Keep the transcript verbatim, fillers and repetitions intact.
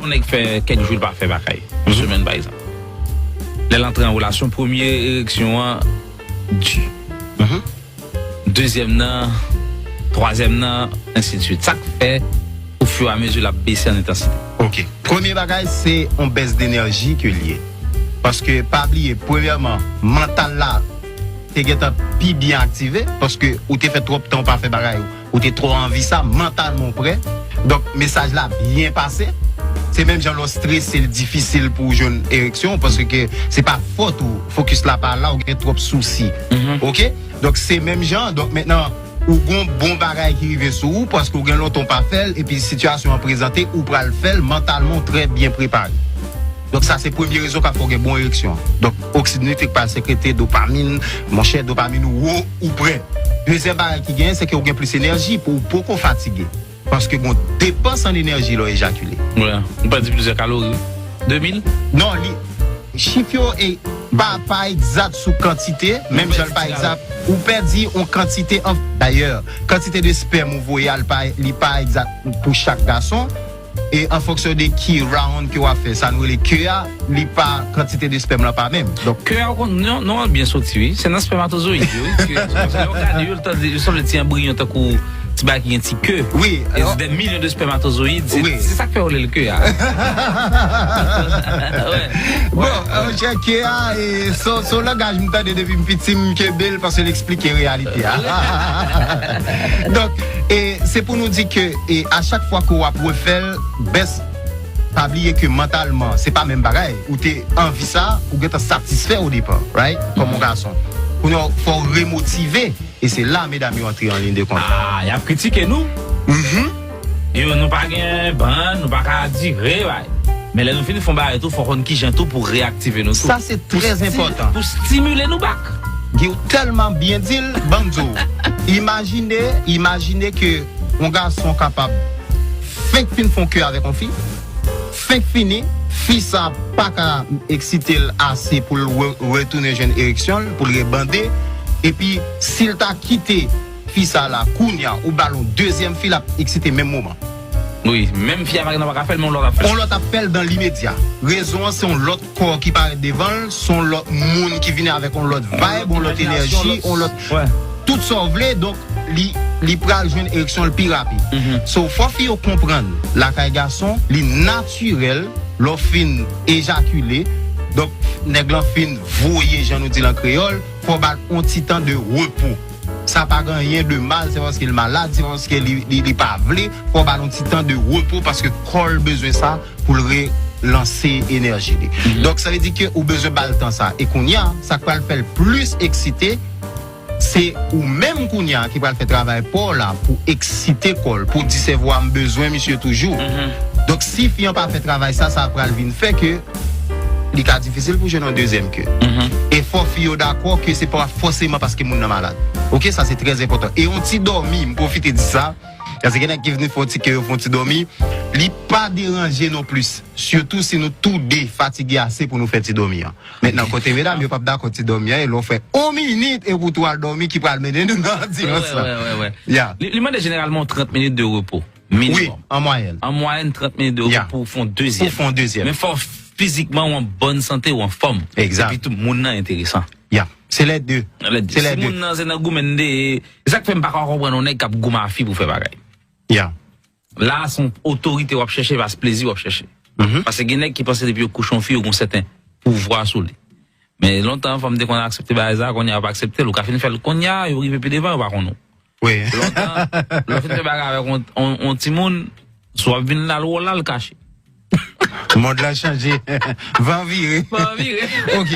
yon nèg fè kèk jou l pa fè bagay, yon semèn pa egzanp. Lè l antre an relasyon, premye ereksyon an di. Dezyèm nan, twazyèm nan, ensidswit. Sa k fè, ofiramizi, l ap bese an entansite. Ok. Premye bagay, se yon bès denèji ke l ye. Paske, pa bliye, premyèman, mantal la te gentan pi byen aktive, paske ou te fè twòp tan ou pa fè bagay, ou te twò anvi sa, mantalman ou prè. Donk, mesaj la byen pase. Se menm jan lè w strese, l difisil pou w jwenn ereksyon, paske se pa fòt ou, fokis la pa la, ou gen twòp sousi. Ok? Donk, se menm jan, donk, mentnan, ou gon bon bagay ki rive sou ou, paske ou gen lontan ou pa fè l, epi sitiyasyon an prezante, ou pral fè l, mantalman, ou trè byen prepare. Donk, sa se premye rezon k ap fè w gen bon ereksyon. Donk, oksid nitrik pral sekrete, dopamin, monchè, dopamin ou wo, ou prè. Dezyèm bagay ki genyen, se ke ou gen plis enèji pou ou poko fatige. Paske gon depans an enèji lè w ejakile. Ou pèdi plizyè kalori. De mil? Non, li, chif yo e pa, pa egzat sou kantite, menm jan l pa egzat, ou pèdi yon kantite an, dayè, kantite de spèm ou voye a, li pa, li pa egzat pou chak gason. E an fonksyon de ki round ke w ap fè, sa nou rele ke a, li pa, kantite de spèm lan pa menm. Donk, ke a, ou konn, non, non an byen soti, wi. Se nan spèmatozoyid yo, wi, ke a soti. Lè w gade yo, l tande, yo sanble ti anbriyon tankou ti bagay ki gen ti ke. Wi. E se de milyon de spèmatozoyid, se, se sa k fè yo rele l ke a. Bon, monchè, ke a, e, se, se yon langaj m tande depi m piti, m kenbe l paske l eksplike reyalite a. Donk, e, se pou nou di ke, e, a chak fwa ke w ap refè l, bès, pa bliye ke mantalman, se pa menm bagay. Ou te anvi sa, ou gentan satisfè o depa, right? Kòm yon gason. Kounye a, fò w remotive, e se la, medam yo antre an liy de kont. Ah, y ap kritike nou. Yo, nou pa gen bann, nou pa ka dire, bay. Men lè nou fin fè yon bagay tou, fò konn kijan tou pou reyaktive nou tou. Sa se trè enpòtan. Pou stimile nou back. Guy, ou tèlman byen di l, ban m di w. Imajine, imajine ke yon gason kapab fenk fin fè yon ke avèk yon fi, fenk fini, fi sa pa ka eksite l ase pou l re-, retounen jwenn ereksyon l, pou l rebande, epi si l ta kite fi sa la, kounye a, ou ba l yon dezyèm fi, l ap eksite menm moman. Wi, menm fi a pa gen nan pa ka fè l, men yon lòt ap fè l. Yon lòt ap fè l dan limedya. Rezon an, se yon lòt kò ki parèt devan l, se yon lòt moun ki vini avèk yon lòt vibe, yon lòt enèji, yon lòt, tout sa w vle, donk li, li pral jwenn ereksyon l pi rapid. So, fò fi yo konprann, lakay gason, li natirèl, lè w fin ejakile, donk nèg lan fin voye, jan nou di l an kreyòl, fò w ba l yon ti tan de repo. Sa pa gen anyen de mal, se paske l malad, se paske li, li, li pa vle, fò w ba l yon ti tan de repo paske kò l bezwen sa pou l relanse enèji li. Donk, sa vle di ke ou bezwen ba l tan sa. E kounye a, sa k pral fè l plis eksite, se ou menm kounye a ki pral fè travay pa w la pou eksite kò l, pou di sèvo a, "M bezwen misye toujou." Donk, si fi an pa fè travay sa, sa pral vin fè ke li ka difisil pou jwenn yon dezyèm ke. E fò fi yo dakò ke se pa fòseman paske moun nan malad. Oke, sa se trè enpòtan. E yon ti dòmi, m pwofite di sa, paske gen nèg ki vini fè yon ti ke yo fè yon ti dòmi, li pa deranje non plis. Sitou si nou tou de fatige ase pou nou fè ti dòmi an. Mentnan, kote medam yo p ap dakò ti dòmi an, e lè w fè yon minit epi w tou al dòmi ki pral mennen nou nan dirans lan. Li, li mande jeneralman yon trant minit de repo. Minimòm. Wi, an mwayèn. An mwayèn, trant minit de repo pou w fè yon dezyèm. Pou w fè yon dezyèm. Men fò fizikman ou an bòn sante, ou anfòm. Egzak. Epi tou, moun nan enteresan. Ya. Se lè de. Lè de. Se lè de. Si moun nan se nan goumen li ye, e sa k fè m pa ka konprann yon nèg k ap goumen a fi pou fè bagay. Ya. La, se yon otorite w ap chèche, pa se plezi w ap chèche. Paske gen nèg ki panse depi yo kouche yon fi, yo gen yon sèten pouvwa sou li. Men lontan, fanm te konn aksepte bagay sa, kounye a yo pa aksepte l. Ou ka fin fè l kounye a, yo rive pi devan, yo pa konn ou. Wi. Lontan, lè w fin fè bagay avèk yon, yon, yon timoun, si w ap vin la, l wè w la, l kache. Mond lan chanje. Van vire. Van vire. Oke.